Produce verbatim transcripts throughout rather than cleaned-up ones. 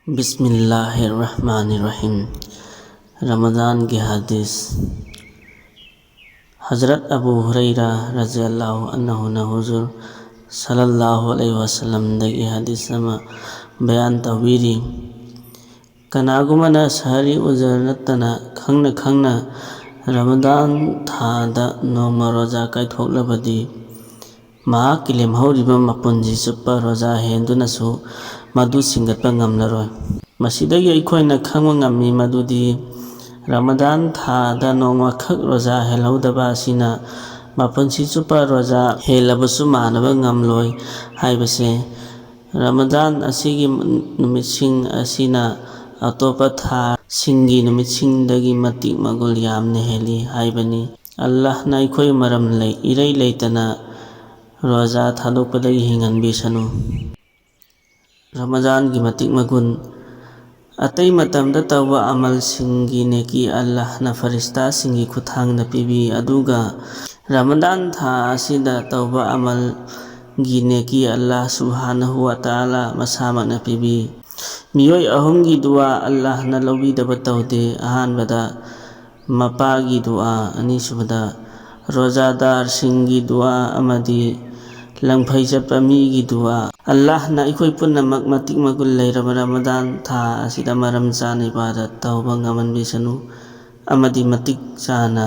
ꯕꯤꯁꯃꯤꯜꯂꯥꯍꯤꯔ ꯔꯍꯃꯥꯅꯤꯔ Rahim. ꯔꯃꯗꯥꯟꯒꯤ ꯍꯗꯤꯁ꯫ Hazrat Abu ꯍꯨꯔꯩꯔꯥ ꯔꯖꯤꯌꯜꯂꯥꯍꯨ ꯑꯟꯍꯨꯅ ꯍꯨꯖꯨꯔ ꯁꯜꯂꯜꯂꯥꯍꯨ ꯑꯂꯩꯍꯤ ꯋꯥꯁꯜꯂꯝꯗꯒꯤ ꯍꯗꯤꯁ ꯑꯃ ꯕꯌꯥꯟ ꯇꯧꯕꯤꯔꯤ꯫ ꯀꯅꯥꯒꯨꯝꯕꯅ ꯁꯍꯔꯤ ꯎꯖꯔ ꯅꯠꯇꯅ ꯈꯪꯅ ꯈꯪꯅ ꯔꯃꯗꯥꯟ ꯊꯥꯗ ꯅꯣꯡꯃ ꯔꯣꯖꯥ ꯀꯥꯏꯊꯣꯛꯂꯕꯗꯤ, ꯃꯍꯥꯛꯀꯤ ꯂꯦꯝꯍꯧꯔꯤꯕ ꯃꯄꯨꯟꯁꯤ ꯆꯨꯞꯄ ꯔꯣꯖꯥ ꯍꯦꯟꯗꯨꯅꯁꯨ ꯃꯗꯨ ꯁꯤꯡꯒꯠꯄ ꯉꯝꯂꯔꯣꯏ꯫ ꯃꯁꯤꯗꯒꯤ ꯑꯩꯈꯣꯏꯅ ꯈꯪꯕ ꯉꯝꯃꯤ ꯃꯗꯨꯗꯤ ꯔꯃꯗꯥꯟ ꯊꯥꯗ ꯅꯣꯡꯃꯈꯛ ꯔꯣꯖꯥ ꯍꯦꯜꯍꯧꯗꯕ ꯑꯁꯤꯅ ꯃꯄꯨꯟꯁꯤ ꯆꯨꯞꯄ ꯔꯣꯖꯥ ꯍꯦꯜꯂꯕꯁꯨ ꯃꯥꯟꯅꯕ ꯉꯝꯂꯣꯏ ꯍꯥꯏꯕꯁꯦ꯫ ꯔꯃꯗꯥꯟ ꯑꯁꯤꯒꯤ ꯅꯨꯃꯤꯠꯁꯤꯡ ꯑꯁꯤꯅ ꯑꯇꯣꯞꯄ ꯊꯥꯁꯤꯡꯒꯤ ꯅꯨꯃꯤꯠꯁꯤꯡꯗꯒꯤ ꯃꯇꯤꯛ ꯃꯒꯨꯜ ꯌꯥꯝꯅ ꯍꯦꯜꯂꯤ ꯍꯥꯏꯕꯅꯤ꯫ ꯑꯜꯂꯥꯍꯅ ꯑꯩꯈꯣꯏ ꯃꯔꯝ ꯂꯩ, ꯏꯔꯩ ꯂꯩꯇꯅ ꯔꯣꯖꯥ ꯊꯥꯗꯣꯛꯄꯗꯒꯤ ꯍꯤꯡꯍꯟꯕꯤꯁꯅꯨ꯫ ꯔꯃꯖꯥꯟꯒꯤ ꯃꯇꯤꯛ ꯃꯒꯨꯟ꯫ ꯑꯇꯩ ꯃꯇꯝꯗ ꯇꯧꯕ ꯑꯃꯜꯁꯤꯡꯒꯤ ꯅꯦꯀꯤ ꯑꯜꯂꯥꯍꯅ ꯐꯔꯤꯁꯇꯥꯁꯤꯡꯒꯤ ꯈꯨꯠꯊꯥꯡꯗ ꯄꯤꯕꯤ, ꯑꯗꯨꯒ ꯔꯃꯗꯥꯟ ꯊꯥ ꯑꯁꯤꯗ ꯇꯧꯕ ꯑꯃꯜꯒꯤ ꯅꯦꯀꯤ ꯑꯜꯂꯥꯍ ꯁꯨꯕꯍꯥꯅꯍꯨ ꯋ ꯇꯥꯂꯥ ꯃꯁꯥꯃꯛꯅ ꯄꯤꯕꯤ꯫ ꯃꯤꯑꯣꯏ ꯑꯍꯨꯝꯒꯤ ꯗꯨꯋꯥ ꯑꯜꯂꯥꯍꯅ ꯂꯧꯕꯤꯗꯕ ꯇꯧꯗꯦ꯫ ꯑꯍꯥꯟꯕꯗ, ꯃꯄꯥꯒꯤ ꯗꯨꯋꯥ, ꯑꯅꯤꯁꯨꯕꯗ, ꯔꯣꯖꯥꯗꯥꯔꯁꯤꯡꯒꯤ ꯗꯨꯋꯥ ꯑꯃꯗꯤ ꯂꯪꯐꯩ ꯆꯠꯄ ꯃꯤꯒꯤ ꯗꯨꯋꯥ꯫ ꯑꯜꯂꯥꯍꯅ ꯑꯩꯈꯣꯏ ꯄꯨꯝꯅꯃꯛ ꯃꯇꯤꯛ ꯃꯒꯨꯟ ꯂꯩꯔꯕ ꯔꯃꯗꯥꯟ ꯊꯥ ꯑꯁꯤꯗ ꯃꯔꯝ ꯆꯥꯅ ꯏꯕꯥꯗꯠ ꯇꯧꯕ ꯉꯝꯍꯟꯕꯤꯁꯅꯨ ꯑꯃꯗꯤ ꯃꯇꯤꯛ ꯆꯥꯅ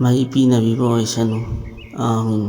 ꯃꯍꯩ ꯄꯤꯅꯕꯤꯕ ꯑꯣꯏꯁꯅꯨ꯫ ꯑꯥꯃꯤꯟ꯫